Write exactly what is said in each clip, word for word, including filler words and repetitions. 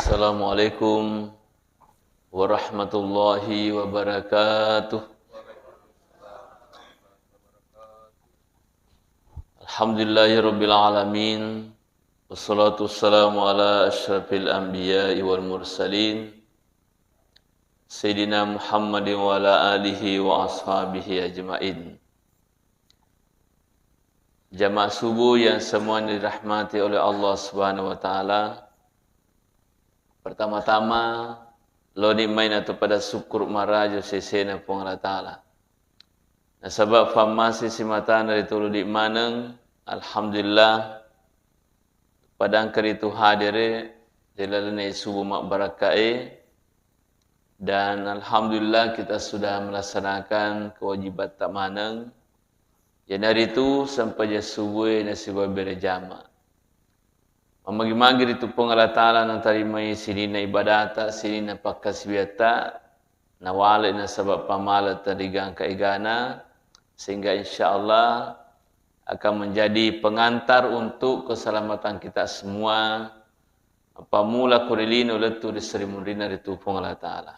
Assalamualaikum warahmatullahi wabarakatuh. Alhamdulillahirabbil alamin. Wassalatu wassalamu ala asyrafil anbiya'i wal mursalin, Sayyidina Muhammadin wa ala alihi wa ashabihi ajma'in. Jamaah subuh yang semuanya dirahmati oleh Allah Subhanahu wa Ta'ala. Pertama-tama, loni mai natu pada syukur maraja sesena Puang Allah Ta'ala. Nasaba fammase simatana rituludi maneng, alhamdulillah, padangka ritu hadere ri lalenna subuh mabbarakkae, dan alhamdulillah kita sudah melaksanakan kewajibatta maneng, iyanaritu sempajang subuhe nasiba bere jama. Mamagi-magi ritu Puang Allah Ta'ala natarimai sininna ibadata, sininna pakkasiwiatta, nawale nasaba pamale tadi gangka egana, sehingga insya Allah akan menjadi pengantar untuk keselamatan kita semua, pamula ko ri lino lettu ri seri munrinna ritu Puang Allah Ta'ala.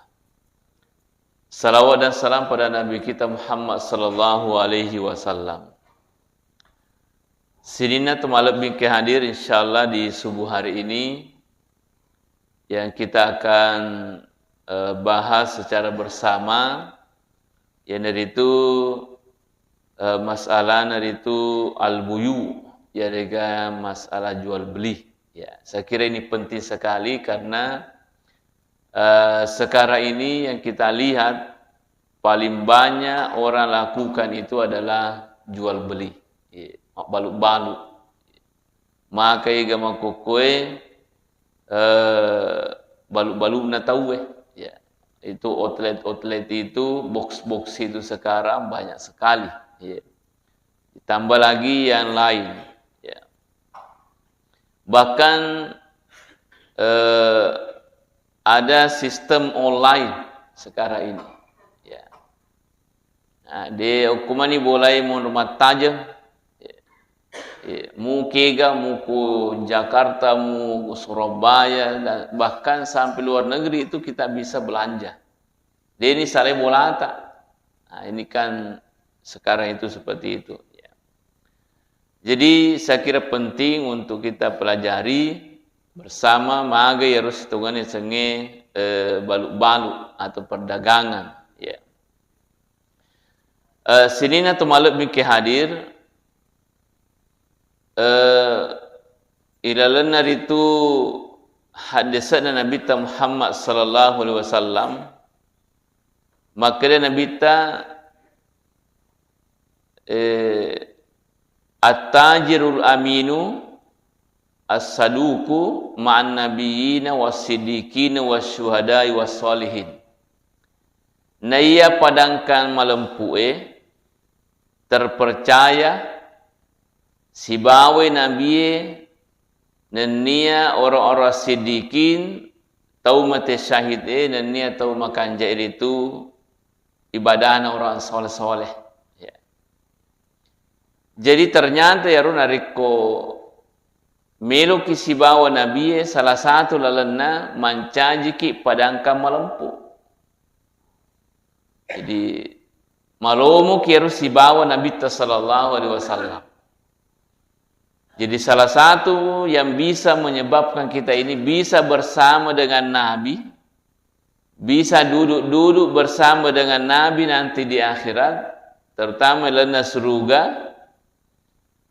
Salawat dan salam pada Nabi kita Muhammad sallallahu alaihi wasallam. Sininna to malebbi engke hadir, insyaallah, di subuh hari ini yang kita akan, eh, bahas secara bersama, iyanaritu, eh, masalah naritu al-buyu, yarega masalah jual beli. Ya, saya kira ini penting sekali karena, eh, sekarang ini yang kita lihat paling banyak orang lakukan itu adalah jual beli. Ya, mabbalu-balu. Maka ega makkukkoe, eh, balu-baluna tauwe. Ya. Itu outlet-outlet itu, box-box itu sekarang banyak sekali. Ya. Ditambah lagi yang lain. Ya. Bahkan, eh, ada sistem online sekarang ini. Ya. Nah, de okko mani bolai monro mattajeng. Ya. Ya. Mu kega, mu ku Jakarta, mu Surabaya, dan bahkan sampai luar negeri itu kita bisa belanja. Deni sare bolata. Nah, ini kan sekarang itu seperti itu. Ya. Jadi, saya kira penting untuk kita pelajari bersama maga iyaro sitongenna yasengnge, eh, balu-balu atau perdagangan. Ya. Eh, sininna to malebbi ke hadir, eh, ilalenna ritu haddese'na Nabitta Muhammad sallallahu alaihi wasallam, makkeda Nabitta, eh, "At-tajirul aminu as-saduku ma'an nabiyina was-siddiqina was-syuhada'i was-sholihin." Naiya padangkang malempu'e terpercaya, sibawai nabie, nennia orang-orang siddiqin, tau mate syahid e, nennia tau makanja ritu ibadahna orang soleh-soleh. Ya. Jadi ternyata iyaro narekko meloki sibawa nabie, salah satu lalenna mancajiki padangkang malempu. Jadi, malomoki ero sibawa Nabitta sallallahu alaihi wasallam. Jadi, salah satu yang bisa menyebabkan kita ini bisa bersama dengan Nabi, bisa duduk-duduk bersama dengan Nabi nanti di akhirat, terutama lalenna suruga,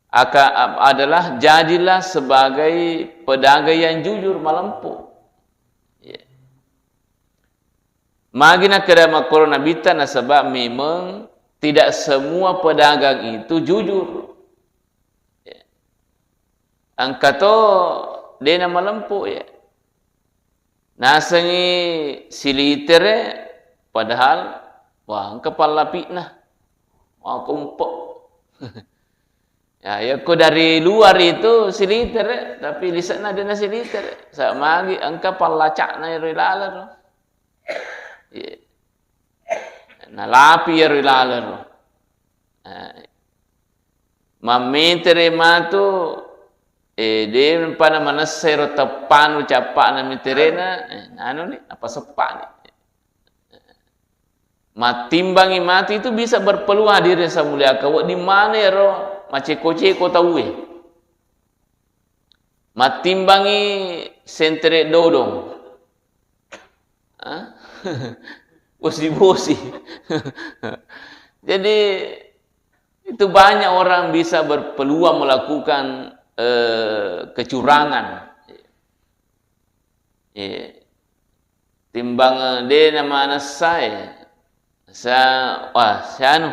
aka-, adalah jadilah sebagai pedagang yang jujur, malempu. Ya. Magi nakkeda makkoro Nabitta, nasaba memang tidak semua pedagang itu jujur. Ya. Engka to dena malempu, ya. Nasengi silitere, padahal, wah, engka pallapi'na. Wah, kompo. Ya, yakko dari luar itu silitere, tapi lise'na dena silitere. Sa magi engka pallaca'na ero ilaleng ro. Iya. Nalapi ero ilaleng ro. Nah, mammetere matu Eh, de' pada manessai ro teppanu cappa'na miterena, eh, anu ni, apa seppa'ni. Mattimbangi mati itu bisa berpeluang, hadirin saya muliakan, wedding maneng ro maceko-ceko tauwe. Mattimbangi sentere dodong. Hah? Bosi-bosi. Jadi, itu banyak orang bisa berpeluang melakukan, eh, kecurangan. Iya. Timbang, eh, de' namanessai. Sa-, wah, sianu.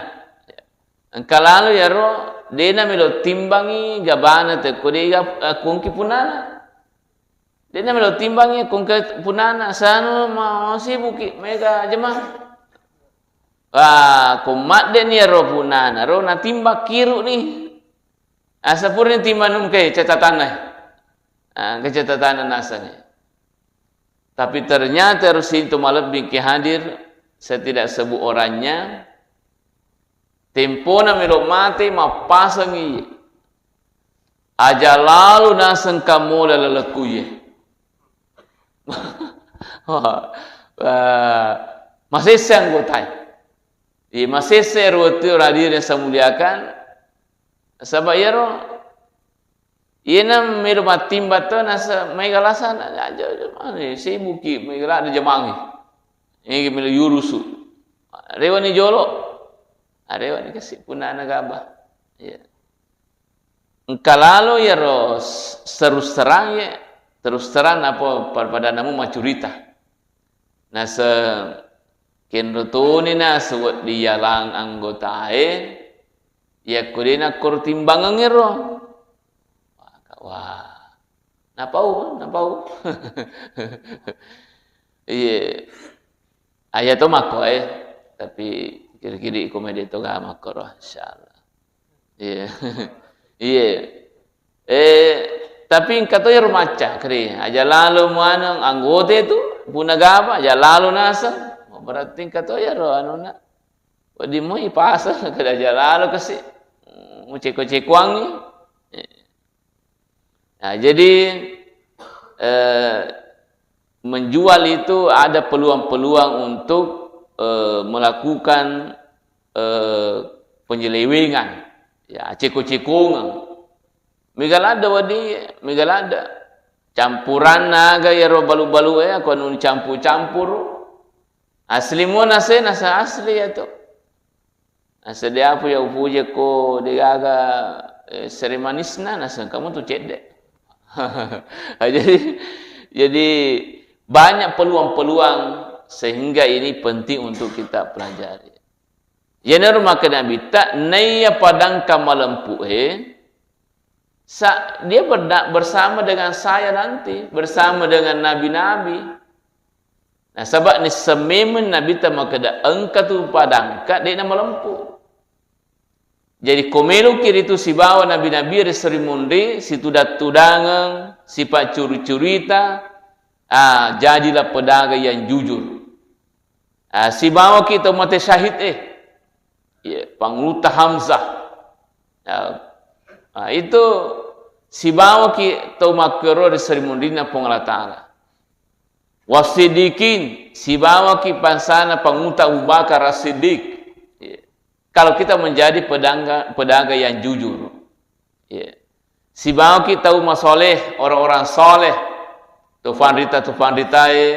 Engka lalo iyaro, de' namelo timbangi gabana tekko de' ga-, eh, kongki punana. De' namelo timbangi kongki punana, sanu mau sibuki, mega jemang. Wah, ko madde ni iyaro punana, ro natimbang kiru ni. Asa purani timbang nungke catatanna. Ah, ke catatanna nasengnge. Tapi ternyata ero situ malebbi ki hadir, saya tidak sebut orangnya, tempona melo mate, mappasengi. Aja lalo naseng kamola lalekkuye. Wah, wah, masesse anggotai. Iya, masesse ero wettu ero hadirin saya muliakan. Saba iyaro, iyena melo mattimbang to, nasa maega lasana, aja, aja, mane, sibuki, maega ladde jamangi. Igi melo yurusu. Rewani jolo. Arewani kasi punana gaba. Iya. Engka lalo iyaro s-, terus terang ye, terus terang apa pada-, pada namu macurita. Nase-, kenro toni nase wedding yalang anggotae, yakko de nakkoro timbangengngero. Wah, napau, napau. Iye. Aya to makko e, tapi kiri-kiri ko mede to ga makkoro, insyaallah. Iya. Iya. Eh, tapi engka to iyaro macca, kri. Aja lalo muaneng anggote tu, punna gaba, aja lalo naseng. Berarti engka to iyaro anuna. Wedding moi paseng, kada aja lalo kasi. Muceko-cekoangi. Eh. Nah, jadi, eh, menjual itu ada peluang-peluang untuk, eh, melakukan, eh, penyelewengan, ya, ceko-cekongeng. Mega ladde wedding, mega ladde. Campuranna aga iyaro balu-balu e, ako anu campur-campuru. Asli mua nase, nasa asli ya to. Nasa de apa ya upujekko degaga, eh, sere manisna, nasa kamu tu cedde. Jadi, jadi banyak peluang-peluang sehingga ini penting untuk kita pelajari. Yenaro makkeda Nabitta, naiya padangka malempu e, sa-, dia berda-, bersama dengan saya nanti, bersama dengan nabi-nabi. Nasaba nisseng memeng Nabitta makkeda engka tu padangka de namalempu. Jadi ko meloki ritu sibawa nabi-nabi ri seri munri, situdang-tudangeng, sipaccuri-curita, ah, jadilah pedagang yang jujur. Ah, sibawaki tau mate syahid, eh. Iya, Pangulutta Hamzah. Ya. Ah, itu sibawaki tau makkero ri seri munrinna Puang Allah Ta'ala. Wasiddiqin, sibawaki pansana Pangulutta Abu Bakar As-Siddiq. Iya. Kalau kita menjadi pedangga-, pedagang yang jujur. Iya. Sibawaki tau masoleh, orang-orang soleh, tufanrita-tufanritae,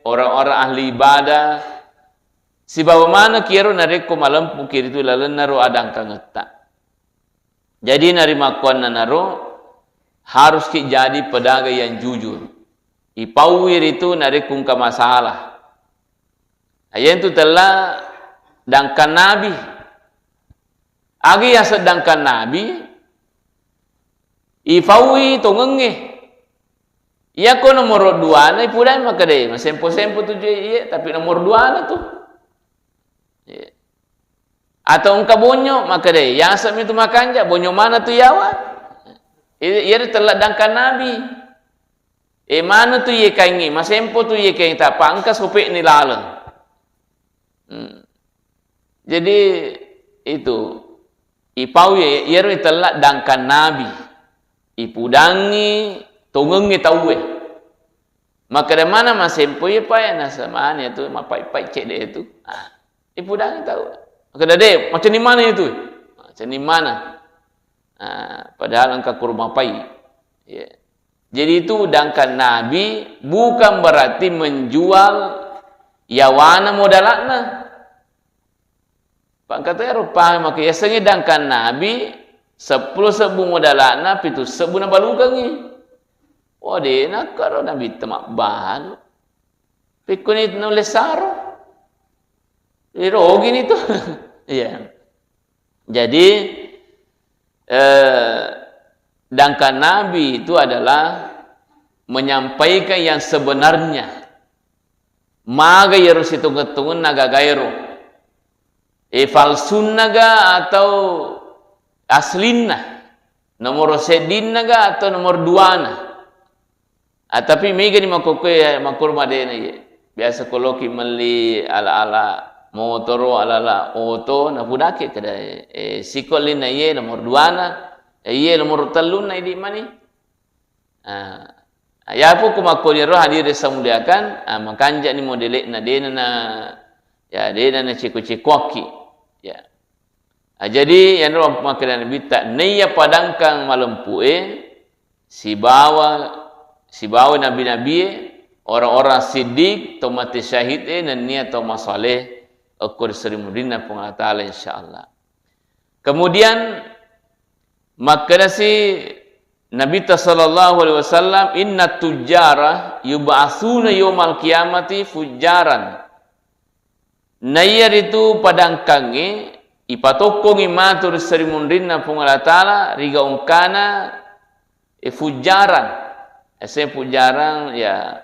orang-orang ahli ibadah. Sibawa maneng kiro narekko malempuki ritu lalenna ro adangkangetta. Jadi narimakkuannanaro haruski jadi pedagang yang jujur. Ipaui ritu narekko engka masalah. Ayentu tella dangkang nabi. Agi yaseng dangkang nabi, ifaui tongengnge. Iyako nomoro duana ipudai makkeda, masempo-sempo tu je iye, tapi nomor duana tu. Iya. Atau engka bonyo makkeda, yaseng mi tu makanja, bonyo mana tu yawa. Iya, iya tella dangkang nabi. E, manu tu iye kaingnge, masempo tu iye kaing, tappa engka sope'ni laleng. Hmm. Jadi, itu, ipau ye, iyaro itella dangkang nabi. Ipudangngi tongengnge tauwe. Makkeda mana masempo iya, Pak, ya, nasamani atu, mapai-pai cedde itu. Ah, ipudangngi tau. Makkeda, "De, macam ni mana itu?" Macam ni mana? Ah, padahal engka kurma pai. Ya. Jadi itu dangkan Nabi bukan berarti menjual yawana modalakna. Pangkatero paham maka yasengnge dangkan Nabi seppulo sebbu modalakna, pitu sebbu nabalukangngi. Wah, de nakkaro Nabitta mabbalu. Pikkuni nulle saro. Irogini tu. Iya. Jadi, eh, dangkan Nabi itu adalah menyampaikan yang sebenarnya. Maga iyaro sitongeng-tongenna gagaero. E, falsunna ga atau aslinna? Nomoro seddinna ga atau nomor duana? Ah, tapi mega ni makkokkoe makkuro madena ye. Biasa ko loki melli ala-ala motoro, ala-ala oto, napudake keda, eh, siko linna ye nomor duana, eh, ye nomor tellunna idi mani. Ah, ya pokok makkoniro hadirin saya muliakan, ah, makanja ni modele'na dena na, ya, dena na ceko-cekoakki. Ya. Ah, jadi, yanaro makkeda Nabitta, naiya padangkang malempu'e, sibawa, sibawa nabi-nabie, orang-orang siddiq, to mate syahid e, nennia to masaleh, okko ri seri munrinna Puang Allah Ta'ala, insyaallah. Kemudian, makkedasi Nabitta sallallahu alaihi wasallam, "Inna tujjara yub'atsuna yaumal qiyamati fujjaran." Naiyaritu padangkangnge ipatokkongi matu ri seri munrinna Puang Allah Ta'ala, rigaungkana, eh, fujjaran. Ese fujjaran, ya,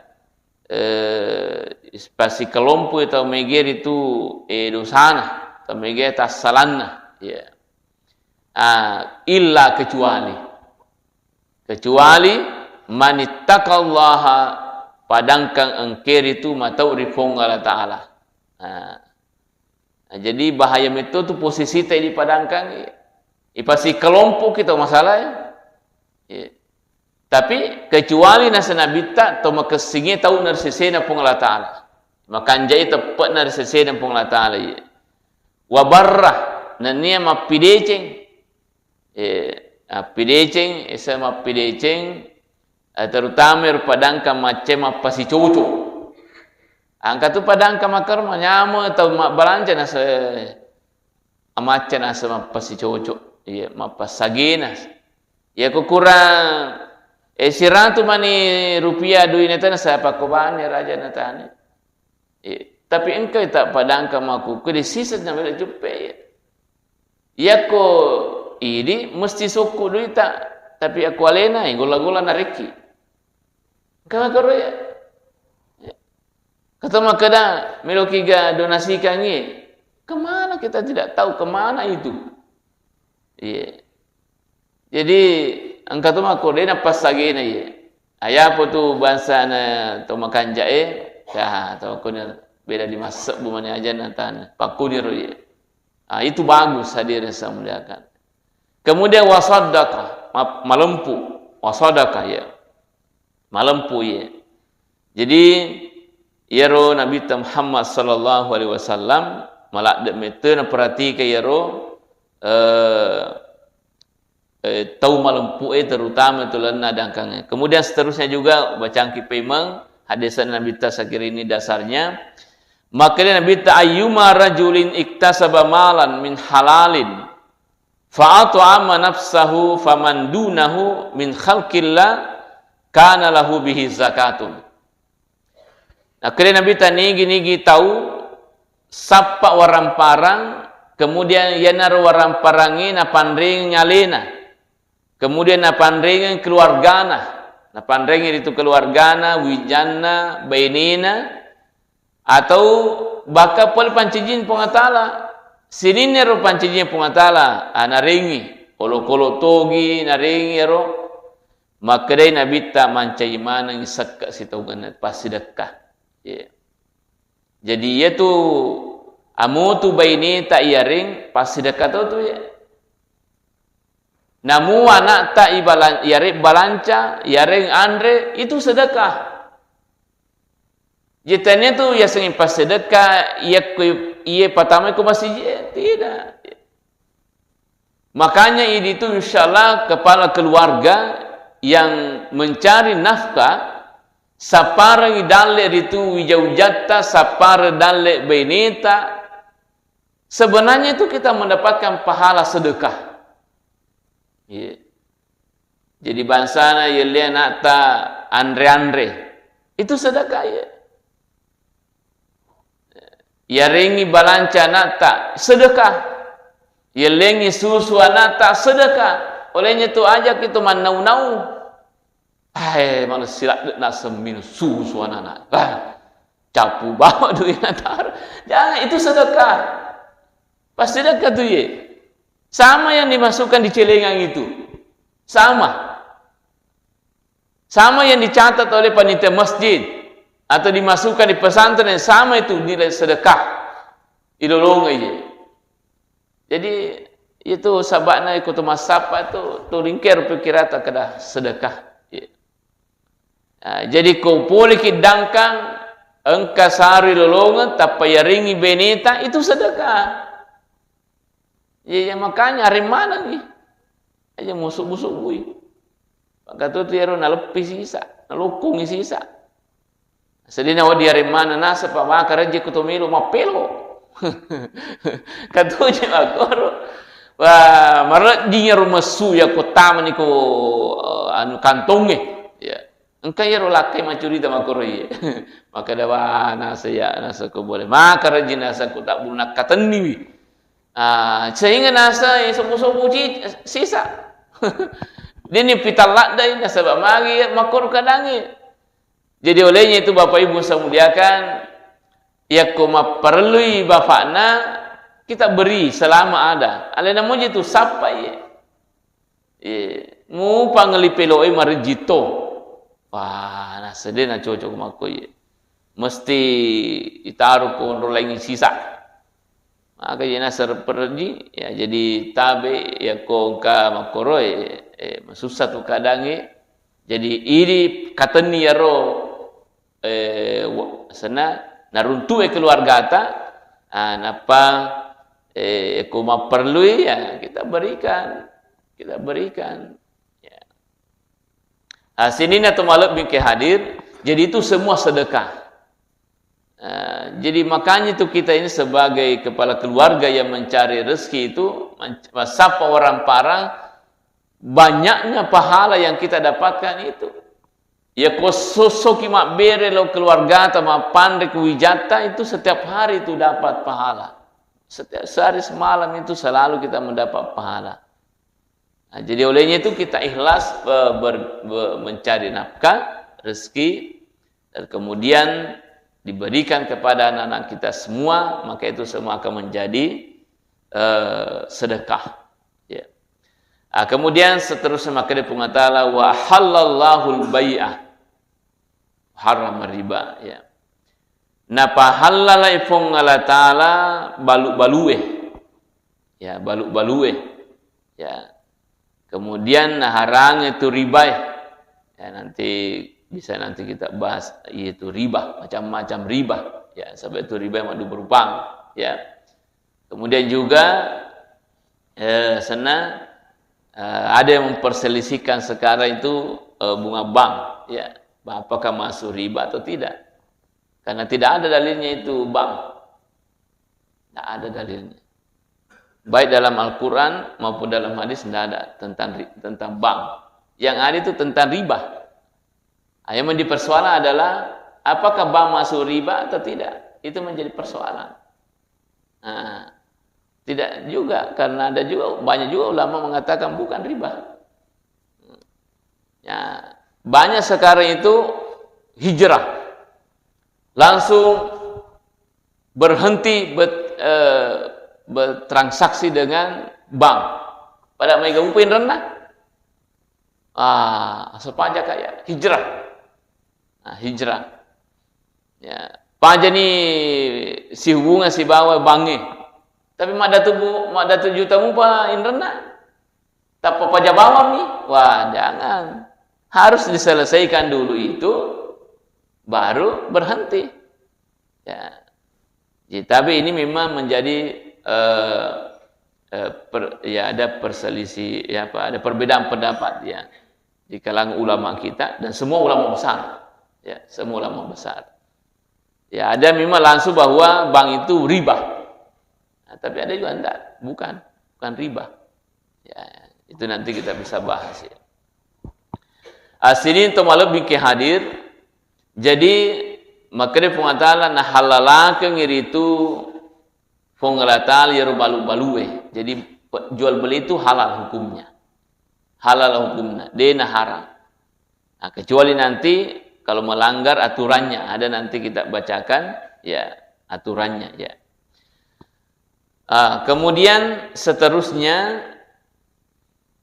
eh, pasi kelompok tau mege ritu, eh, dosana, tau mege tassalanna, ya. Ah, illa kecuali. Kecuali manittaqallaha, padangkang engkeri tu matau ri Puang Allah Ta'ala. Ah. Nah, jadi bahaya metto tu posisi te di padangkang, ipasi kelompok kita masalah, ya. Iya. Tapi kecuali nasa nabitta to makessinge tau na ri sesena Puang Allah Ta'ala. Makanjai teppe'na ri sesena Puang Allah Ta'ala, iya. Wa barra, nennia mappideceng. Eh, appideceng, esa mappideceng, eh, terutama ero padangkang macce mappasicoco. Angka tu padangkang makkaro manyameng tau mabbalanca nasa, amacca nasa mappasicoco, iya, mappassagena. Iya, ko kurang, eh, siratu mani rupiah duina tana saya pakobani raja natani. Eh, tapi engka tak padangkang makkukku di sisa na melo juppe, iya. Iyakko idi mesti sokku duita, tapi akko alena, eh, golla-golla narekki. Engka makkaro, iya. Kata makkeda, meloki ga donasikangngi. Kemana kita tidak tahu kemana itu. Iya. Jadi, engka to makko de napassagena, iya. Ayapo tu bangsana to makanja'e, ya, to kuni beda di massebbu mani aja natana. Pakkuniro, iya. Ah, itu bagus hadirin saya muliakan. Kemudian wasaddaqa, ma-, malempu, wasaddaqa, ya. Malempu, iya. Jadi, iyaro Nabitta Muhammad sallallahu alaihi wasallam maladde mette naperhatika iyaro, eh, eh, tau malempu e, terutama tu lalenna dangkangnge. Kemudian seterusnya juga bacangki pemeng hadis Nabitta sakira ini dasarnya. Makkeda Nabitta, "Ayyuma rajulin iktasaba malan min halalin fa at'ama nafsahu faman dunahu min khalqillah kana lahu bihi zakatun." Nakkeda Nabitta, nigi-nigi tau sappa waramparang, kemudian iyanaro waramparangnge napanrengeng alena, kemudian napanrengeng keluargana, napanrengeng ritu keluargana, wijanna, bainena, atau bahkan pole pancajing Puang Allah Ta'ala. Sininna ro pancajing Puang Allah Ta'ala, ah, narengi, olokolo togi, narengi ro. Makkedai Nabitta, mancaji maneng sekka sitaungenna passidekka. Iya. Jadi, iyatu amutu baineta iyareng passidekka to tu, iya. Namu ana'ta ibalan-, yareng balanca, yareng anre, itu sedekah. Jadi tania tu yaseng passedekah, yakko iye patamai ko masiji, tidak. Makanya idi tu, insya Allah, kepala keluarga yang mencari nafkah, sapparengi dalle ritu wija-wijatta, sappareng dalle baineta, sebenarnya itu kita mendapatkan pahala sedekah. Iya. Jadi bangsana yelle ana'ta anre-anre, itu sedekah, ya. Yarengngi balanca ana'ta, sedekah. Yellengngi susu ana'ta, sedekah. Olehnya tu ajak itu mannau-nau. Hai, malah siladde naseng minum susu anana. Ah, capu bawa duit nataro. Jangan, itu sedekah. Pas sedekah tu ye. Sama yang dimasukkan di celengan itu. Sama. Sama yang dicatat oleh panitia masjid atau dimasukkan di pesantren, sama itu nilai sedekah. Ilolongeng ye. Jadi, itu sabakna iko to massappa tu, tu ringkero pikkirata kada sedekah. Iya. Ah, jadi ko poleki dangkang, engka saru ilolongeng, tappa yarengngi beneta, itu sedekah. Iya, iya, makanya areng manengngi. Aja musubbu-subbui. Maka tu, tu iyaro naleppi sisa, nalokkongi sisa. Sedina wedding areng maneng naseng, pa maka rejjing ko to melo mappelo. Katuji makkoro. Wah, marejjing iyaro messu yakko tamani ko, eh, anu, kantongnge. Ya. Engka iyaro lakkai maccurita makkoro iye. Makkeda, "Wah, naseng ya, naseng ko bole." Maka rejjing naseng ko tabbulu nakkatenniwi. Ah, sehingga naseng sobu-sobu ci-, sisa. Deni pitang laddai nasaba magi makkoro kadangnge. Jadi olehnya itu Bapak Ibu saya muliakan, yakko mapparellui bapakna, kita beri selama ada. Alena muji tu sappai. Iya, mupa ngelli pelo'e marejjing to. Wah, naseng de nacocok makko iye. Mesti itaro ko onrong laing sisa. Maka iye naseng perejjing, ya jadi tabe, yakko engka makkoro, eh, eh, masussa tu kadangnge. Jadi idi katenni yaro eh, wa-, senna naruntu'e keluargata, ah, nappa, eh, ko mapperlui, ya, kita berikan, kita berikan. Ya. Ah, sininna to malebbi ke hadir, jadi itu semua sedekah. Ah, jadi makanya itu kita ini sebagai kepala keluarga yang mencari rezeki itu, men-, massappa orang parang, banyaknya pahala yang kita dapatkan itu. Yakko sossoki mabbere lao keluargata, mappanre ku wijatta, itu setiap hari itu dapat pahala. Setiap sehari semalam itu selalu kita mendapat pahala. Nah, jadi olehnya itu kita ikhlas, eh, ber-, be-, mencari nafkah, rezeki, dan kemudian diberikan kepada anak-anak kita semua, maka itu semua akan menjadi, eh, sedekah. Ya. Ah, kemudian seterusnya makkeda Puang Allah Ta'ala, "Wa hallallahu al-bai'a, harrama riba." Ya. Napahallalai Puang Allah Ta'ala balu-balue. Ya, balu-balue. Ya. Kemudian naharangi tu ribae. Ya, nanti bisa nanti kita bahas itu riba, macam-macam riba. Ya, sebab itu riba maddu berupang. Ya. Kemudian juga, eh, senna, eh, ada yang memperselisihkan sekarang itu, eh, bunga bank, ya. Apakah masuk riba atau tidak? Karena tidak ada dalilnya itu bank. Tidak ada dalilnya. Baik dalam Al-Quran maupun dalam hadis tidak ada tentang ri-, tentang bank. Yang ada itu tentang riba. Ah, yang dipersoalan adalah apakah bank masuk riba atau tidak? Itu menjadi persoalan. Nah, tidak juga, karena ada juga, banyak juga ulama mengatakan bukan riba. Ya, banyak sekarang itu hijrah. Langsung berhenti bet-, eh, bertransaksi dengan bank. Pada mega upa inrenna. Ah, sepanjang kaya hijrah. Nah, hijrah. Ya, pajani sihubungan sibawa bangnge. Tapi maddatu bu-, maddatu juta mupa inrenna. Tappa paja bawang mi? Wah, jangan. Harus diselesaikan dulu itu, baru berhenti. Ya. Jadi, tapi ini memang menjadi, eh, eh, per-, ya, ada perselisih, ya, apa, ada perbedaan pendapat, ya, di kalangan ulama kita dan semua ulama besar. Ya, semua ulama besar. Ya, ada memang langsung bahwa bank itu riba. Nah, tapi ada juga enggak, bukan, bukan riba. Ya, itu nanti kita bisa bahas, ya. Asini to malebbi ke hadir. Jadi, makkeda Puang Allah Ta'ala nahallalakeng iritu Puang Allah Ta'ala iyaro balu-balue. Jadi, pe-, jual beli itu halal hukumnya. Halal hukumnya, de na haram. Nah, kecuali nanti kalau melanggar aturannya, ada nanti kita bacakan, ya, aturannya, ya. Ah, kemudian seterusnya,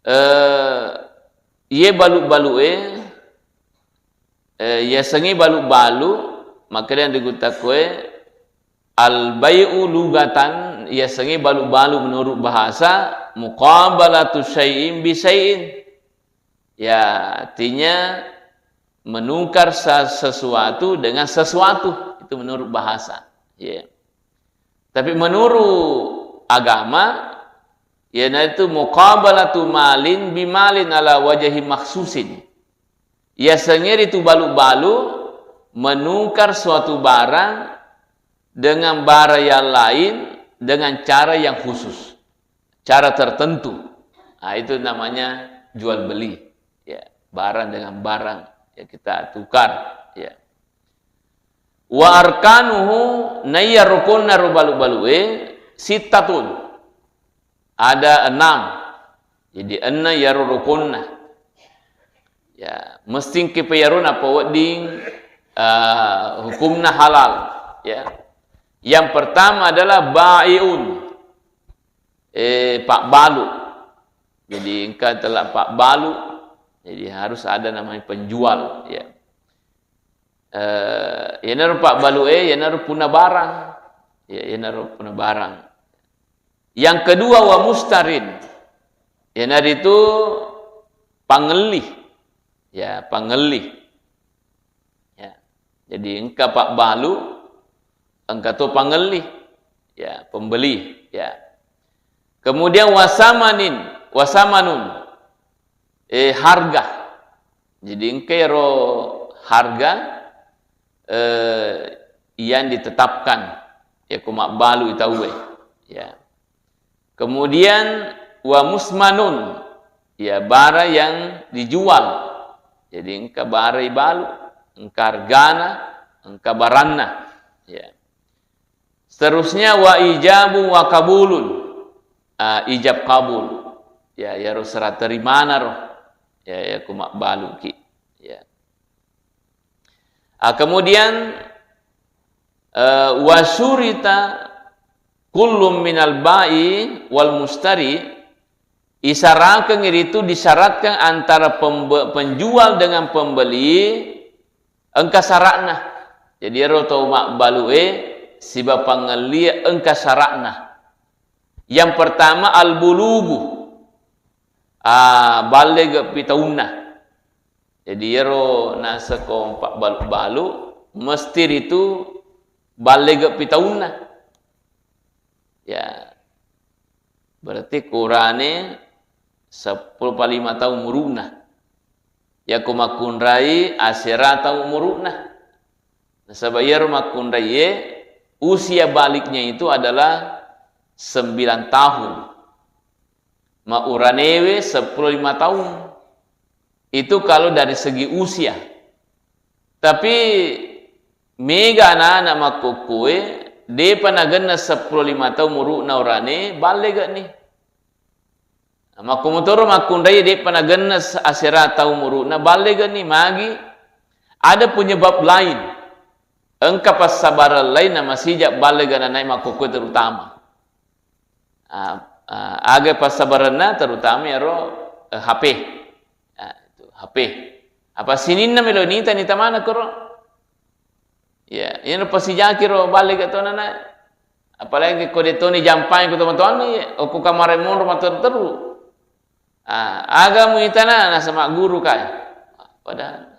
eh, iye balu-balue, eh, yasengnge balu-balu, makkeda yang diguttakkoe, al-bai'u lugatan, yasengnge balu-balu menurut bahasa, muqabalatu syai'in bi syai'in. Ya, artinya menukar sa-, sesuatu dengan sesuatu. Itu menurut bahasa. Ya. Tapi menurut agama, iyanaritu muqabalatu malin bimalin ala wajhi makhsusin. Yasengnge ritu balu-balu menukar suatu barang dengan barang yang lain dengan cara yang khusus, cara tertentu. Nah, itu namanya jual beli. Ya, barang dengan barang, ya, kita tukar, ya. Wa arkanuhu, naiya rukunna ro balu-balue, sittatun. Ada enam. Jadi, enna iyaro rukunna. Ya, mesti engka pa iyaro nappa wedding, eh, hukumna halal. Ya. Yang pertama adalah bai'un. Eh, pabbalu. Jadi, engka tella pabbalu. Jadi, harus ada namanya penjual. Ya. Eh, iyanaro pabbalue, iyanaro punna barang. Ya, iyanaro punna barang. Yang kedua, wa mustarin. Iyanaritu pangelli. Ya, pangelli. Ya. Jadi, engka pabbalu, engka to pangelli. Ya, pembeli. Ya. Kemudian wasamanin, wasamanun. Eh, harga. Jadi, engka ero harga, eh, yang ditetapkan, ya, ko mabbalu i tauwe. Ya. Kemudian, wa musmanun, ya, barang yang dijual. Jadi, engka barang ibalu, engka hargana, engka baranna. Ya. Seterusnya, wa ijabu wa kabulun. Ah, ijab kabul. Ya, iyaro serah terimana ro. Ya, ya, ku mabbaluki. Ya. Ah, kemudian, eh, wa syurita kullum minal ba'i wal mustari, isarakeng iritu disyaratkan antara pembe-, penjual dengan pembeli, engka syaratna. Jadi, ero tau mabbalue siba pangellie engka syaratna. Yang pertama, al-bulugu. Ah, ballege'pi taunna. Jadi, ero naseko pabbalu-balu, mesti ritu ballege'pi taunna. Ya. Berarti kurane seppulo pa lima taung umuru'na. Yako makkunrai asera taung umuru'na. Nasaba iyaro makkunraie, usia baliknya itu adalah sembilan tahun. Ma uranewe seppulo lima taung. Itu kalau dari segi usia. Tapi mega anak-anak makkukkuwe, depa nagenna seppulo lima taung umuru'na urane, ballege'ni. Makkumutoro makkunrai depa nagenna asera taung umuru'na, ballege'ni. Magi, ada penyebab lain. Engka passabareng lain na masija ballega nanae makkukkuwe terutama. Ah, ah, aga passabarenna terutama iyaro, eh, H P. Ah, itu, H P. Apa sininna melo nita, nita maneng koro? Ya, iyana pasijaki ro ballega to nanae. Apalagi ko de toni jampai ko tomatoanna, ya, okko kamare monro materu-teru. Ah, aga muitana nasaba guru kai. Padahal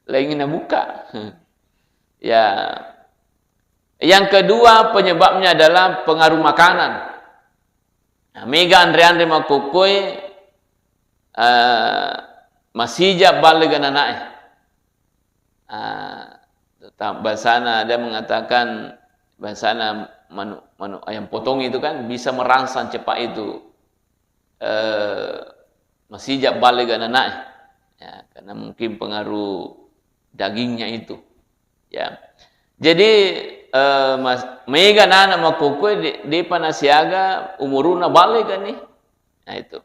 laingi nabuka. Ya. Yang kedua, penyebabnya adalah pengaruh makanan. Nah, mega anre-anre makkokkoe, eh, masija ballega nanae. Ah, ta-, bahasana ada mengatakan, bahasana manu-, manu-, ayam potong itu kan bisa merangsang cepat itu, eh, masija ballega nanae. Ya, karena mungkin pengaruh dagingnya itu. Ya. Jadi, eh, mas-, mega nana makkokkoe de-, depa nasiaga umuruna balega ni. Nah, itu.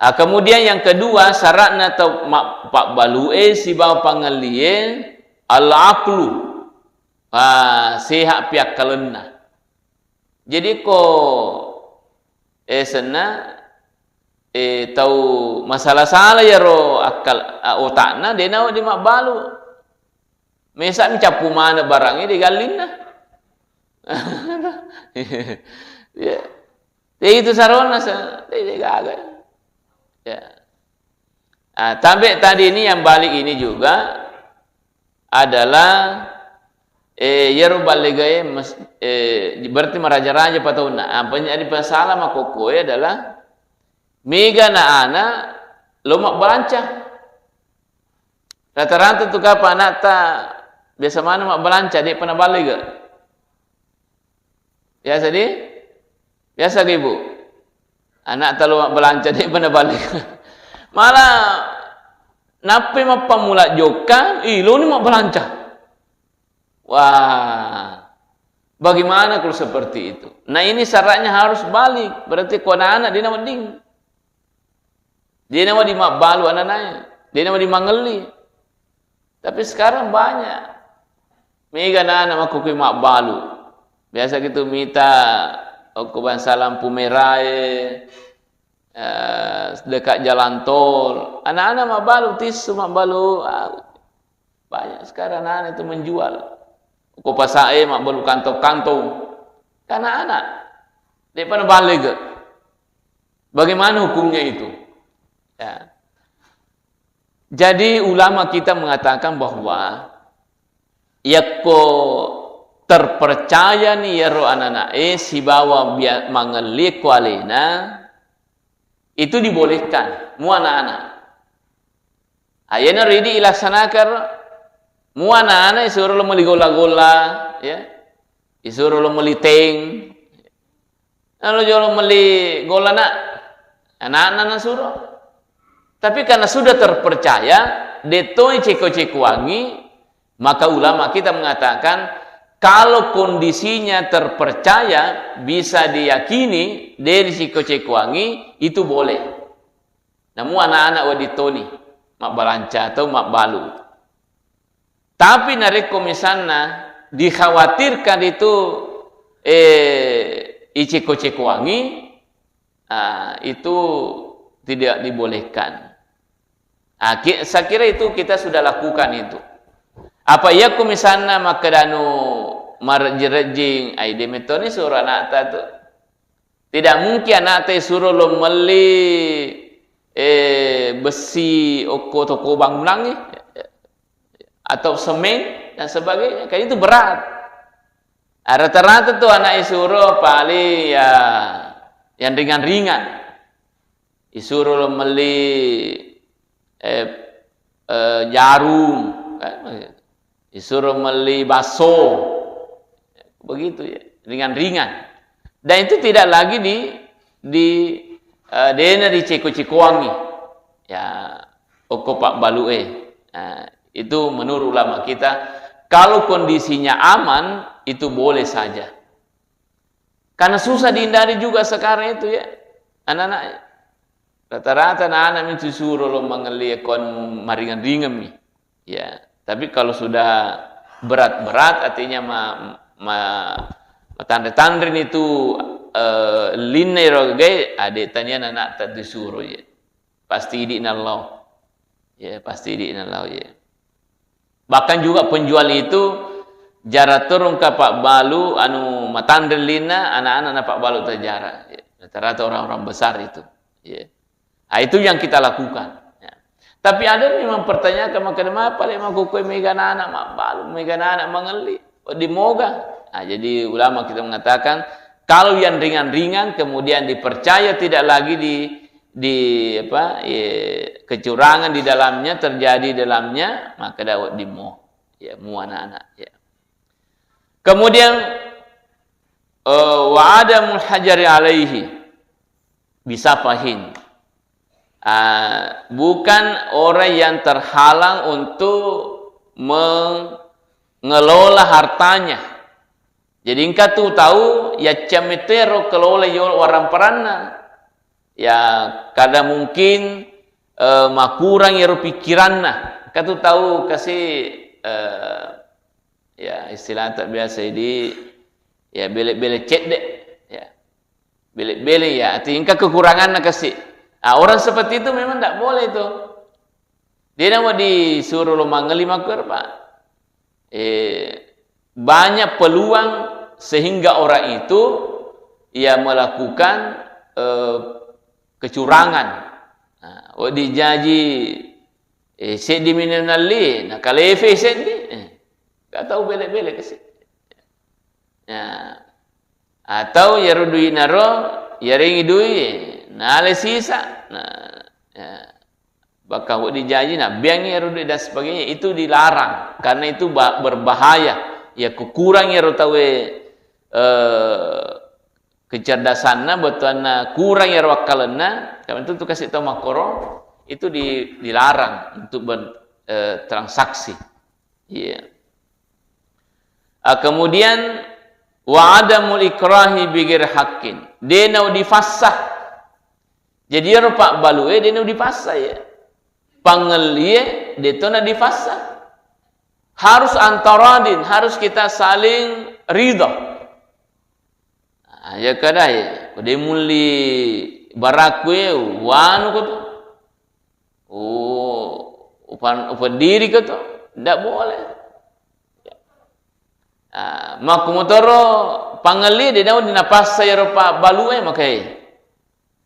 Ah, kemudian yang kedua, syaratna tau ma-, pabbalue sibawa pangellie al-aqlu. Ah, sehat piakkalenna. Jadi ko, eh, senna, eh, tau masala-sala yaro akal, a, otakna, de nawedding mabbalu. Mesa mi cappu maneng barangnge de gallinna. Ya. Ya itu sarona sa-, de, de gaga. Ya. Ah, tabe tadi ini yang balik ini juga adalah, eh, iyaro ballegae mes-, eh, berarti maraja-raja pataunna. Apa yang jadi masalah makkokkoe adalah mega na ana lo mabbalanca. Rata-rata tu kapa anakta biasa mana mabbalanca, de pernah ballega. Biasa di? Biasa ke Ibu? Anak talo mabbalanca, de pernah ballega. Malah nappi mappamula jokka, ih, loni mabbalanca. Wah, bagaimana kalau seperti itu? Nah, ini syaratnya harus balik. Berarti ko anak-anak de nawedding. De nawedding mabbalu ananae. De nawedding mangelli. Tapi sekarang banyak. Mega nana makkokkoe mabbalu. Biasa gitu mita okko bangsa lampu merae, eh, dekat jalan tol. Anak-anak mabbalu tisu, mabbalu, ah, banyak sekarang anak-anak itu menjual. Ko pasae mabbalu kantong-kantong. Karena anak. De pernah ballega. Bagaimana hukumnya itu? Ya. Jadi ulama kita mengatakan bahwa yakko terpercaya ni yaro anak-anak e sibawa bia-, mangelli ko alena, itu dibolehkan, mua anak-anak. Ayana ridi ilaksanakan, mua anak-anak isuro lo meli golla-golla, ya. Isuro lo meli teng. Nalo jolo meli golla na, anakna nasuro. Tapi karena sudah terpercaya, de toi ceko-cekoangi, maka ulama kita mengatakan, kalau kondisinya terpercaya, bisa diyakini, de ceko-cekoangi, itu boleh. Namu anak-anak wedding toni mabbalanca atau mabbalu. Tapi narekko misalna dikhawatirkan itu, eh, iceko-cekoangi, ah, itu tidak dibolehkan. Ah, ki-, saya kira itu kita sudah lakukan itu. Apa iya ku misalna makkedanu marejjing-rejjing, ai de metoni suro anakta tu. Tidak mungkin anakta isuro lo melli, eh, besi okko toko bangunangnge, atau semen dan sebagainya. Kan itu berat. Ah, rata-rata tuh anak isuro paling ya yang ringan-ringan. Isuro lo melli, eh, eh, jarum, kan? Isuro melli bakso. Begitu ya, ringan-ringan. Dan itu tidak lagi di, di, eh, dena diceko-cekoangi. Ya, okko pabbalue. Nah, itu menurut ulama kita, kalau kondisinya aman, itu boleh saja. Karena susah dihindari juga sekarang itu ya, anak-anak. Rata-rata anak-anak mi suro lo mangelli kon maringan-ringan mi. Ya, tapi kalau sudah berat-berat, artinya ma-, ma-, matanre-tanre ni tu, eh, linna iro gai, ade tania anak tak disuruh ya. Pasti idi nallau. Ya, pasti idi nallau ya. Bahkan juga penjual itu jara turun ke Pak Balu, anu, matanre linna, anak-anak na Pak Balu terjara. Ya, rata-rata orang-orang besar itu. Ya. Ah, itu yang kita lakukan. Ya. Tapi ada yang mempertanyakan, "Maka mapa le makkukkoe mega anak mabbalu, mega anak mangelli, wedding moga?" Ah, jadi ulama kita mengatakan, kalau yang ringan-ringan kemudian dipercaya tidak lagi di, di apa, eh, kecurangan di dalamnya terjadi dalamnya, maka dapat dimo, ya, mu anak-anak, ya. Kemudian, eh, wa adamul hajari alaihi bisafahin. Ah, bukan orang yang terhalang untuk mengelola hartanya. Jadi engka tu tau yaccametero kelola yo waramparanna. Ya, kada mungkin, eh, makurang ero pikiranna. Engka tu tau kasi, eh, ya, istilah tak biasa di, ya, bele-bele cedde, ya. Bele-bele, ya, arti engka kekuranganna kasi. Ah, orang seperti itu memang ndak boleh itu. Dia nama disuruh lo mangelli makkoro, Pak. Eh, banyak peluang sehingga orang itu, ya, melakukan, eh, kecurangan. Nah, oh, dijaji, eh, seddi minum nalli, nah, kalefe seddi, eh, gak tahu bele-bele kasi. Ya. Atau iyaro dui'na ro, iyarengngi dui, nalai sisa. Nah, ya. Bahkan wedding jaji, nah, biangngi iyaro dui dan sebagainya, itu dilarang. Karena itu ba-, berbahaya. Ya, kekurang iyaro tauwe, eh, kecerdasanna, bettuanna kurang iyaro akkalenna, karena itu tu kasi tau makkoro, itu di-, dilarang untuk ber-, eh, transaksi. Iya. Ah, kemudian, wa adamul ikrahi bi ghairi haqqin. De nau dipassa. Jadi, ero pabbalue de nau dipassa, ya. Pangellie de to na dipassa. Harus antaradin, harus kita saling ridha. Ah, ya kada, ya. Ko de mulli baraku, ya, wanu ko tu. Oh, upan-, upaddiri ko to? Ndak boleh. Ah, makkumotoro pangelli de naung napassa iyaro pabbalue makai.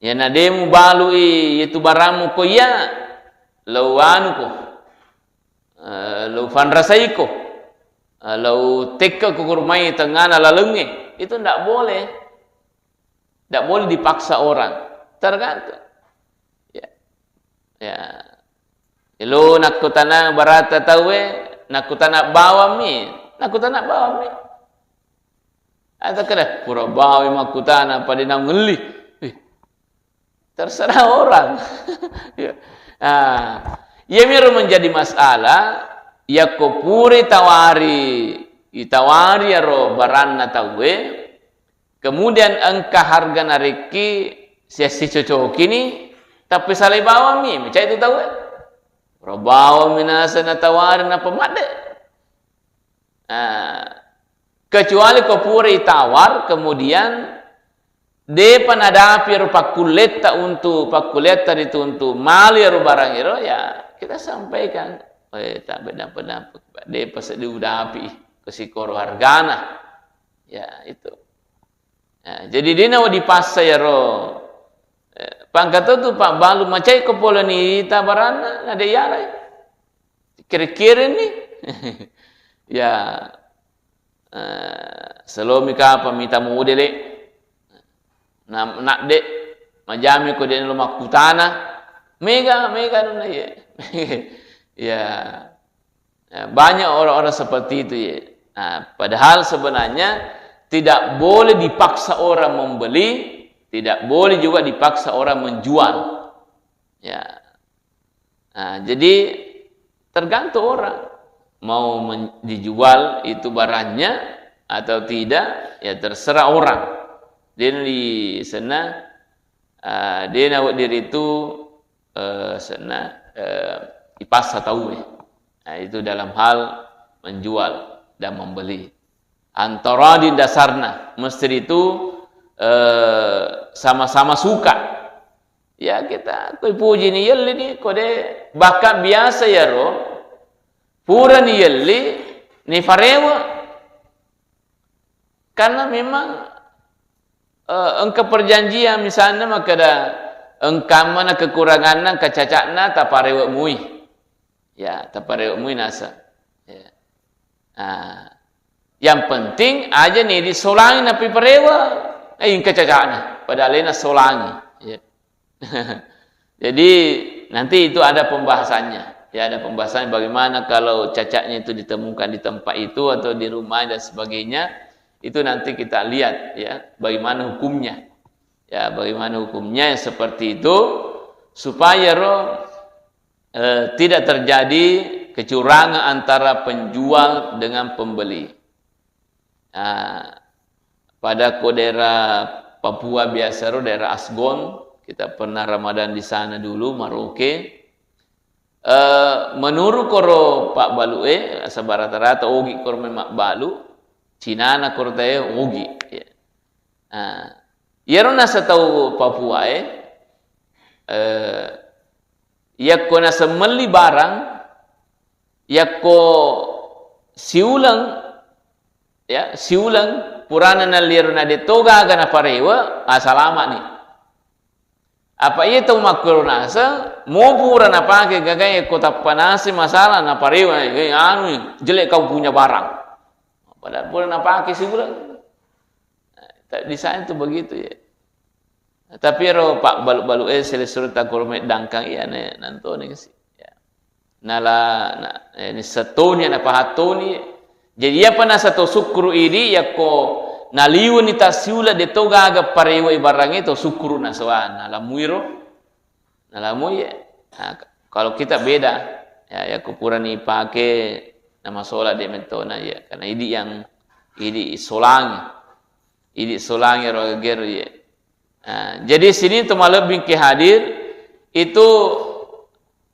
Iyana de mubalui itu barammu ko iya, lo anuko, eh, lo fanrasaiko, eh, lo tekkako ko rumai tengngana lalengnge, itu ndak boleh. Ndak boleh dipaksa orang. Tergantung. Ya. Ya. Lo nakkutana barata tauwe, nakkutana bawammi, nakkutana bawammi. Atau kada, pura bawi makkutana pada nangelli. Wih, terserah orang. Ya. Nah, iya miro menjadi masalah, yakko pura itawari, itawari aro baranna tauwe, kemudian engka harga narekki siassicocokini, tapi salai bawammi, macai tu tauwe. Pura bawammi naseng natawari, nappa madde. Nah, kecuali ko pura itawar, kemudian depa nadapi ero pakkulletta untu, pakkulletta ritu untu malu ero barang ero, ya kita sampaikan, "Eh, tak berdampak-dampak, Pak. Depa seddi udapi, kesikoro hargana." Ya, itu. Ya, jadi de nau dipassa ero, eh, pangkato tu pabbalu macai ko pole ni ita baranna, na de yarai. Kiri-kiri ni. Ya, eh, selomi kapang mita modele. Na-, nadde, majami ko de lo makkutana. Mega, mega nunna ye. Ya. Ya, banyak orang-orang seperti itu, ya. Nah, padahal sebenarnya tidak boleh dipaksa orang membeli, tidak boleh juga dipaksa orang menjual. Ya. Nah, jadi tergantung orang mau men-, dijual itu barangnya atau tidak, ya terserah orang. Dia di sana, ah, dia nawa diri itu, eh, senna, eh, ipassa tauwe. Nah, itu dalam hal menjual dan membeli. Antaradin dasarna, mesti itu, eh, sama-sama suka. Ya, kita ko ipuji ni yelli ni, ko de, bahkan biasa yaro, pura ni yelli, ni farewe. Karena memang, eh, engka perjanjian, misalnya makkeda, engka mana kekuranganna, kecaca'na, taparewe' mui. Ya, taparewe' mui naseng. Ya. Ah, yang penting aja ni disolangi napiparewe'. Eh, engka caca'na. Padahal alena solangi. Ya. Jadi, nanti itu ada pembahasannya. Ya, ada pembahasannya bagaimana kalau cacatnya itu ditemukan di tempat itu atau di rumah dan sebagainya. Itu nanti kita lihat, ya, bagaimana hukumnya. Ya, bagaimana hukumnya yang seperti itu, supaya ro, eh, tidak terjadi kecurangan antara penjual dengan pembeli. Ah, pada ko daerah Papua biasa ro, daerah Asgon, kita pernah Ramadan di sana dulu, Maroke. Eh, menurut koro pabbalu e, nasaba rata-rata ogi koro memang balu, Cinana koro tae ogi. Ya. Ah, iyaro naseng tau Papua e, eh, yakko naseng melli barang, yakko siuleng, ya, siuleng purana nalliero na de' to gaga naparewe', ah, salama'ni. Apa iya tau makkuro naseng, mo pura napake gaga yakko tappa naseng masalah naparewe', eh, anu, jelek kau punya barang. Padahal pura napake siuleng. Nah, di sana itu begitu ya. Tapi ero pabbalu-balu e, selessureng takkuro meddangkang iya ne, nantoni kasi. Ya. Nala, na, eh, nisseng toni, napahattoni. Jadi, iyapa naseng to sukkuru idi, yakko naliwuni tassiuleng de' to gaga parewe' barang e, to sukkuru naseng, wah, nalamuiro, nalamui. Nah, k-, kalau kita beda, ya, yakko purani pake namasola de' mettona, ya, karena idi yang, idi solangi, idi solangi ro gero, ya. Nah, jadi sini to malebbingki hadir itu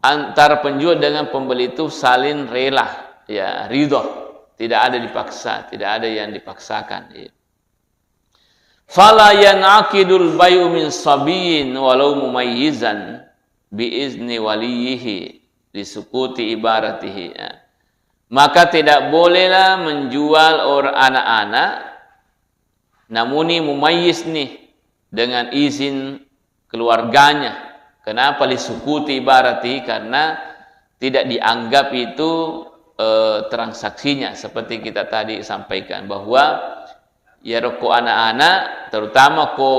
antara penjual dengan pembeli itu saling rela, ya, ridho. Tidak ada dipaksa, tidak ada yang dipaksakan. Ya. Fala yan'aqidul bai'u min sabiyyin walau mumayyizan bi izni waliyihi li sukuti ibaratihi. Ya. Maka tidak bolehlah menjual or-, anak-anak namuni mumayyiz nih dengan izin keluarganya. Kenapa? Li sukuti ibaratihi, karena tidak dianggap itu, eh, transaksinya, seperti kita tadi sampaikan bahwa iyaro ko anak-anak, terutama ko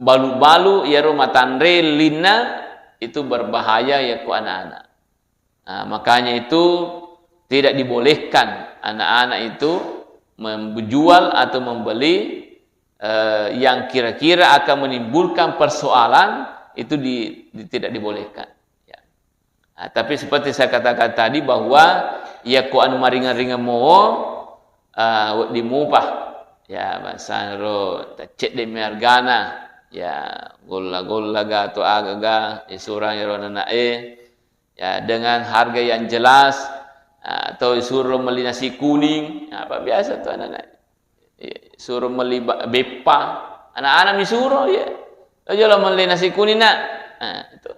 balu-balu, iyaro matanre linna, itu berbahaya ya ko anak-anak. Nah, makanya itu tidak dibolehkan anak-anak itu menjual atau membeli, eh, yang kira-kira akan menimbulkan persoalan, itu di, di, tidak dibolehkan. Ya. Nah, tapi seperti saya katakan tadi bahwa ya ko anu maringan-ringan mo, ah, wedding mupa. Ya, bangsana ro, tacedde mi hargana. Ya, golla-golla ga atau aga ga, isurang ro anak e. Ya, dengan harga yang jelas, ah, atau disuruh beli nasi kuning, apa biasa tuh anak-anak. Iya, suruh beli ba-, beppa, anak-anak mi suro, ya. Aja lah beli nasi kuning, Nak. Nah, itu.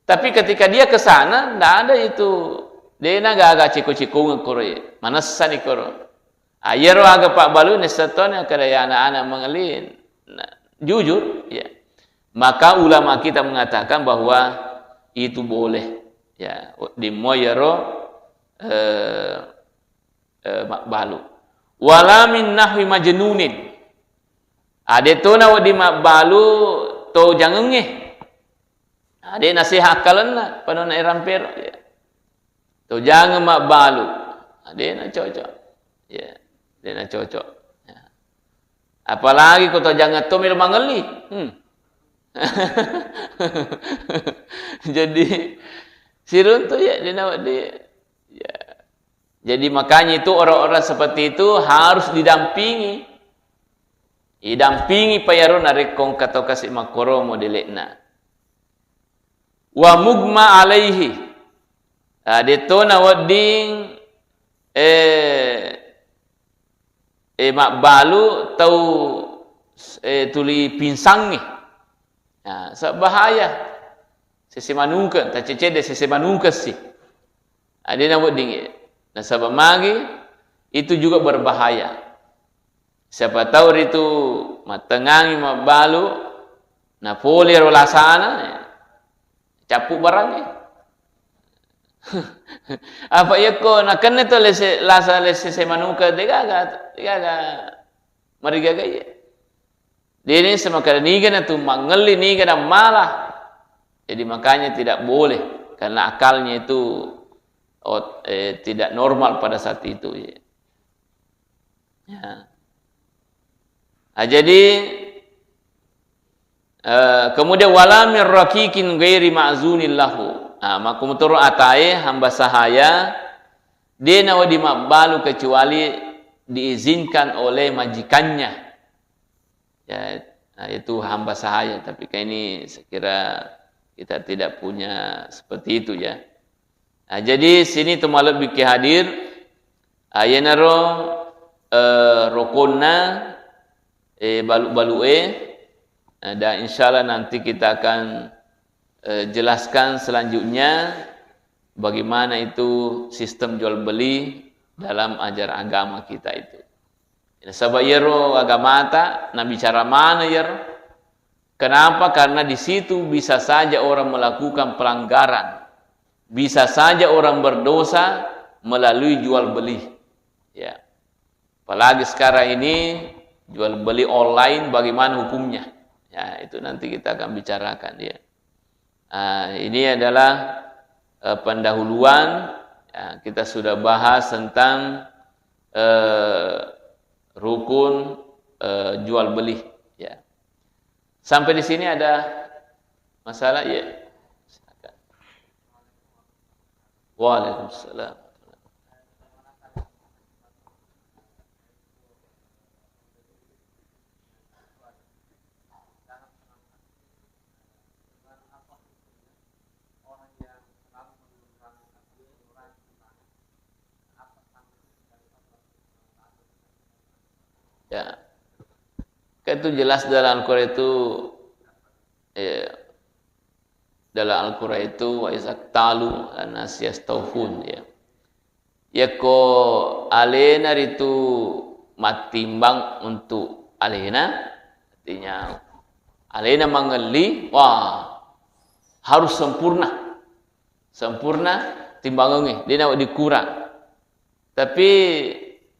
Tapi ketika dia ke sana, ndak ada itu. Dena gaga ciko-ciko ngekoro, ya. Manessa ni koro. Ah, iyaro aga pabbalu nisseng toni kada ya anak-anak mengelin. Nah, jujur, ya. Maka ulama kita mengatakan bahwa itu boleh. Ya, wedding mo iyaro, eh, eh, mabbalu. Wala min nahwi majnunin. Ade tona wedding mabbalu to jangengnge. Ade naseha akkalenna, panona erampero. Ya. To jangeng mabbalu. Ade na cocok. Ya, ade na cocok. Ya. Apalagi ko to jangeng to melo mangelli. Hmm. Jadi, siruntu ya, dena wedding. Ya. Jadi makanya itu orang-orang seperti itu harus didampingi. Idampingi pa iyaro narekko engka to kasi makkoro modele'na. Wa mugma alaihi. Ah, de to nawedding, eh, eh, mabbalu tau, eh, tuli pingsangngi. Nah, sebab bahaya. Sese manungkeng, tacecede sese manungkeng si. Adena wedding e. Nasaba magi itu juga berbahaya. Siapa tahu ritu mattengangi mabbalu, Napole ro lasana, cappu barangnge. Apa yakko nakenna to lese, lasa lese se manuka, degaga, degaga marigaga iya. Dene semakada niga na tu mangelli, niga na mala. Jadi makanya tidak boleh, karena akalnya itu ot-, eh, tidak normal pada saat itu, ya. Ya. Ah, jadi, eh, kemudian wala min raqiqin ghairi ma'zunin lahu. Ah, makkumutoro atae hamba sahaya, de nawedding mabbalu kecuali diizinkan oleh majikannya. Ya, nah, itu hamba sahaya, tapi kan ini saya kira kita tidak punya seperti itu, ya. Nah, jadi sini tu malebbi ki hadir, ah, yenaro, eh, rokonna, eh, balu-balu e, eh, dan insya Allah nanti kita akan, eh, jelaskan selanjutnya bagaimana itu sistem jual beli dalam ajaran agama kita itu. Nasaba iyaro agamata nabicara maneng iyaro. Kenapa? Karena di situ bisa saja orang melakukan pelanggaran. Bisa saja orang berdosa melalui jual beli. Ya. Apalagi sekarang ini jual beli online, bagaimana hukumnya? Ya, itu nanti kita akan bicarakan, ya. Ah, ini adalah, eh, pendahuluan. Ya, kita sudah bahas tentang, eh, rukun, eh, jual beli. Ya. Sampai di sini ada masalah? Ya. Silakan. Waalaikumsalam. Ya. Kan itu jelas dalam Al-Quran itu, ya, dalam Al-Quran itu, "Wa iza talu anas yastaufun," ya. Yakko alena ritu mattimbang untuk alena, artinya alena mangelli, wah, harus sempurna. Sempurna timbangengnge, de nawedding kurang. Tapi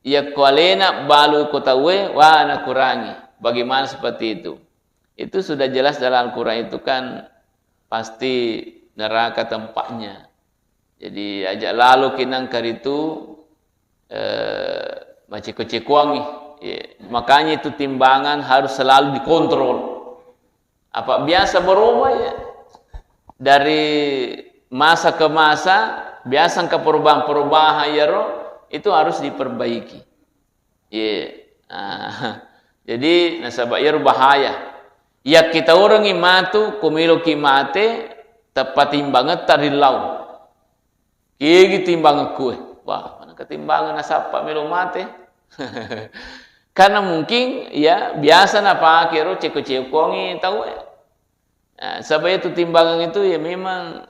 yakko alena balu ko tauwe, wah, nakurangi. Bagaimana seperti itu? Itu sudah jelas dalam Al-Quran itu kan pasti neraka tempatnya. Jadi aja lalo kinang karitu, eh, maceko-cekoangi. Ya, makanya itu timbangan harus selalu dikontrol. Apa biasa berubah ya. Dari masa ke masa, biasa engka perubahan-perubahan yaro, itu harus diperbaiki. Ye. Ah, jadi nasaba yaro bahaya. Ya kita orang matu, kumiloki mate, teppa timbangetta rillau. Kegi timbangekku, eh. Wah, mana ketimbangan nasappa melo mate. Karena mungkin, ya, biasa napake ro ceko-cekoangi tau, eh. Nah, saba itu timbangan itu, ya, memang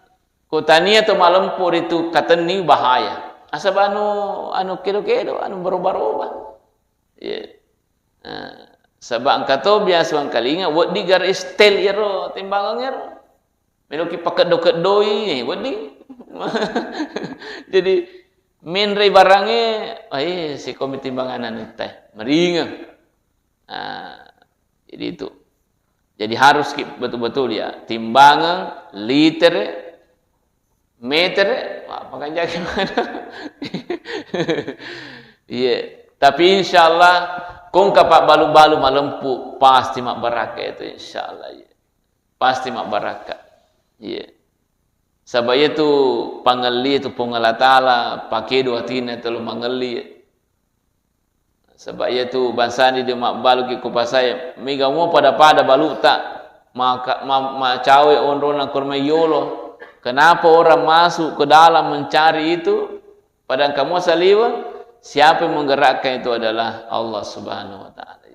ko tania to malempo ritu katenni bahaya. Asaba anu, anu kedo-kedo, anu baroba-roba. Ya. Nah, saba engka to biasa wangkalinga, wedding gare stel iyaro timbangan iyaro. Meloki pakeddo-keddoi, wedding. Jadi, menre barangnge, eh, sikomi timbangan anu teh, meringeng. Nah, jadi itu. Jadi harus ki betul-betul ya, timbangan, liter, meter, wah, apa kan jaga mana? Iya. Tapi insya Allah, kong kapa balu-balu malempu, pasti mabbarakka itu, insya Allah. Iya. Pasti mabbarakka. Iya. Saba iya tu pangelli tu Puang Allah Ta'ala, pakedo atinna telo mangelli. Saba iya tu bangsani de mabbaluki ko pasai, mega mua pada-pada baluta, maka, ma-, macawe onrona kormai yolo. Kenapa orang masuk ke dalam mencari itu? Padahal kamu saliweng, siapa yang menggerakkan itu adalah Allah Subhanahu wa Ta'ala.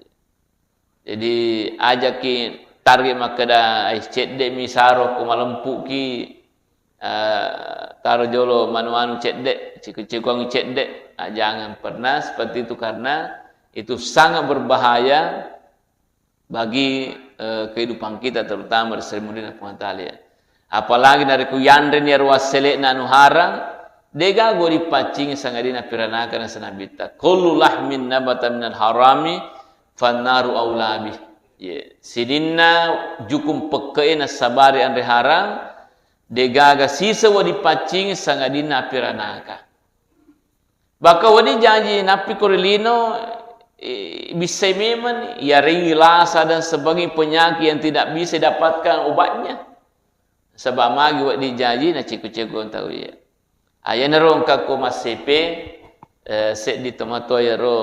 Jadi, ajaki target makkeda, "Ai, cedde mi saro ko malempuki, eh, taro jolo manu-manu cedde, ciku-cikuangi cedde." Ah, jangan pernah seperti itu, karena itu sangat berbahaya bagi, eh, kehidupan kita, terutama ri seri mulia Puang Taala, ya. Apalagi narekko yanreni iyaro wassele'na anu harang, degaga wedding paccingi sangadinna api ranaka, naseng Nabitta, "Kullu lahmin nabata minal harami fannaru aula bih." Ye, sininna jukung pekke'e nassabari anre harang, degaga siseng wedding paccingi sangadinna api ranaka. Bahkan wedding jaji nappi ko ri lino, eh, bissai memang, yarengngi lasa dan sebagainya, penyakit yang tidak bisa dapatkan obatnya. Saba magi wedding jaji nacekko-cekko tau iya. Ayanaro engka ko massepe, eh, seddi tomatoa iyaro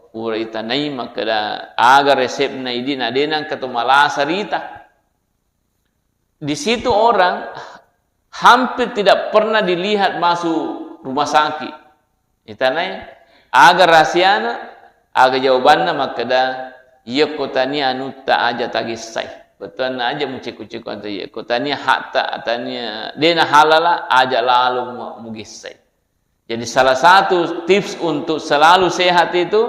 pura itanai makkeda aga resepna idi na de nengka to malasa rita. Di situ orang hampir tidak pernah dilihat masuk rumah sakit. Itanai, aga rahasiana, aga jawabanna makkeda, iyakko tania anutta aja tagessai. Bettuanna aja mucekko-cekko antu iyakko tania hakta, tania dena halala, aja lalo mu-, mugessai. Jadi salah satu tips untuk selalu sehat itu,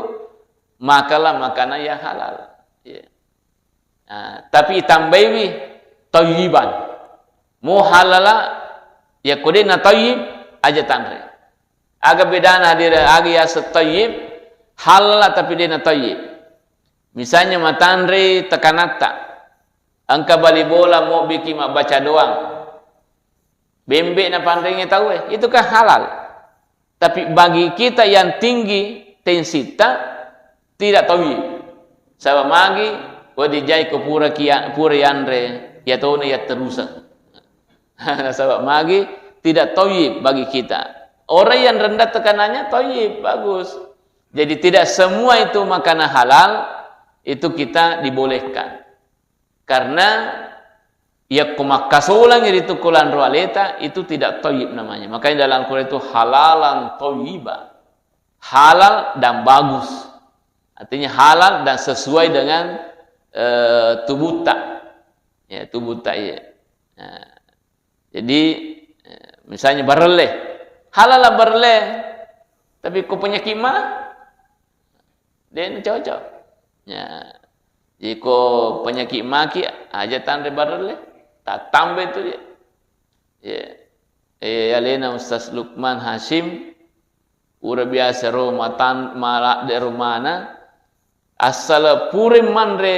makanlah makanan yang halal. Ya. Nah, tapi itambaiwi thayyiban. Mo halala, yakko de na thayyib, aja tanre. Aga bedana hadira, aga yaseng thayyib, halala tapi de na thayyib. Misalnya matanre tekanatta, engka bali bola mobbiki mabbaca doang. Bembe napanrengnge tauwe, itu kan halal. Tapi bagi kita yang tinggi tensita, tidak thayyib. Saba magi, wedding jai ko pura kia-, pura yanre, yatona yatteruseng. Nasaba magi, tidak thayyib bagi kita. Orang yang rendah tekanannya thayyib, bagus. Jadi tidak semua itu makanan halal, itu kita dibolehkan. Karena yakko makkasolangi ritu ko lanro aleta, itu tidak thayyib namanya. Makanya dalam Al-Quran itu halalan thayyiba. Halal dan bagus. Artinya halal dan sesuai dengan, eh, tubuhta. Ya, tubuhta iya. Nah, jadi, eh, misalnya barelle. Halal lah barelle. Tapi ko penyakit mah, de' na cocok. Ya. Jadi ko penyakit maki, aja tanre barelle. Tattambe tu dia. Ya. Eh, alena Ustaz Lukman Hasyim, pura biasa ro matan-, maladde ro mana, asal pura manre,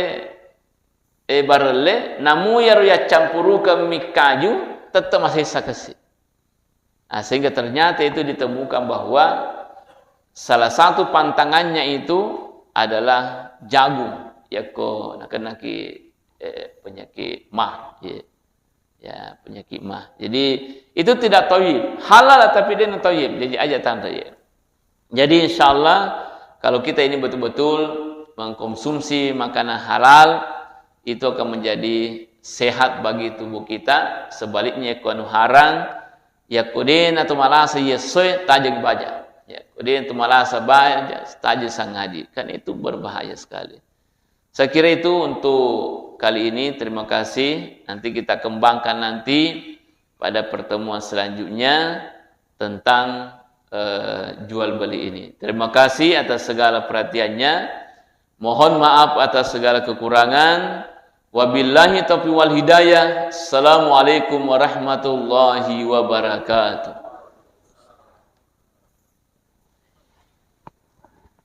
eh, barelle, namu yaro yaccampurukeng mi kaju, tette masessa kesi. Nah, sehingga ternyata itu ditemukan bahwa salah satu pantangannya itu adalah jagung. Yakko nakenaki, eh, penyakit mah, ya. Ya, penyakit mah. Jadi, itu tidak thayyib. Halal tapi de' na thayyib. Jadi, aja tanre, ya. Jadi, insya Allah, kalau kita ini betul-betul mengkonsumsi makanan halal, itu akan menjadi sehat bagi tubuh kita. Sebaliknya, ko anu harang, yakko de' na to malasa iya soe, tajeng baja. Yakko de' na to malasa baja, tajeng sangaji. Kan itu berbahaya sekali. Saya kira itu untuk kali ini. Terima kasih. Nanti kita kembangkan nanti pada pertemuan selanjutnya tentang, eh, jual beli ini. Terima kasih atas segala perhatiannya. Mohon maaf atas segala kekurangan. Wabillahi taufiq wal hidayah. Assalamualaikum warahmatullahi wabarakatuh.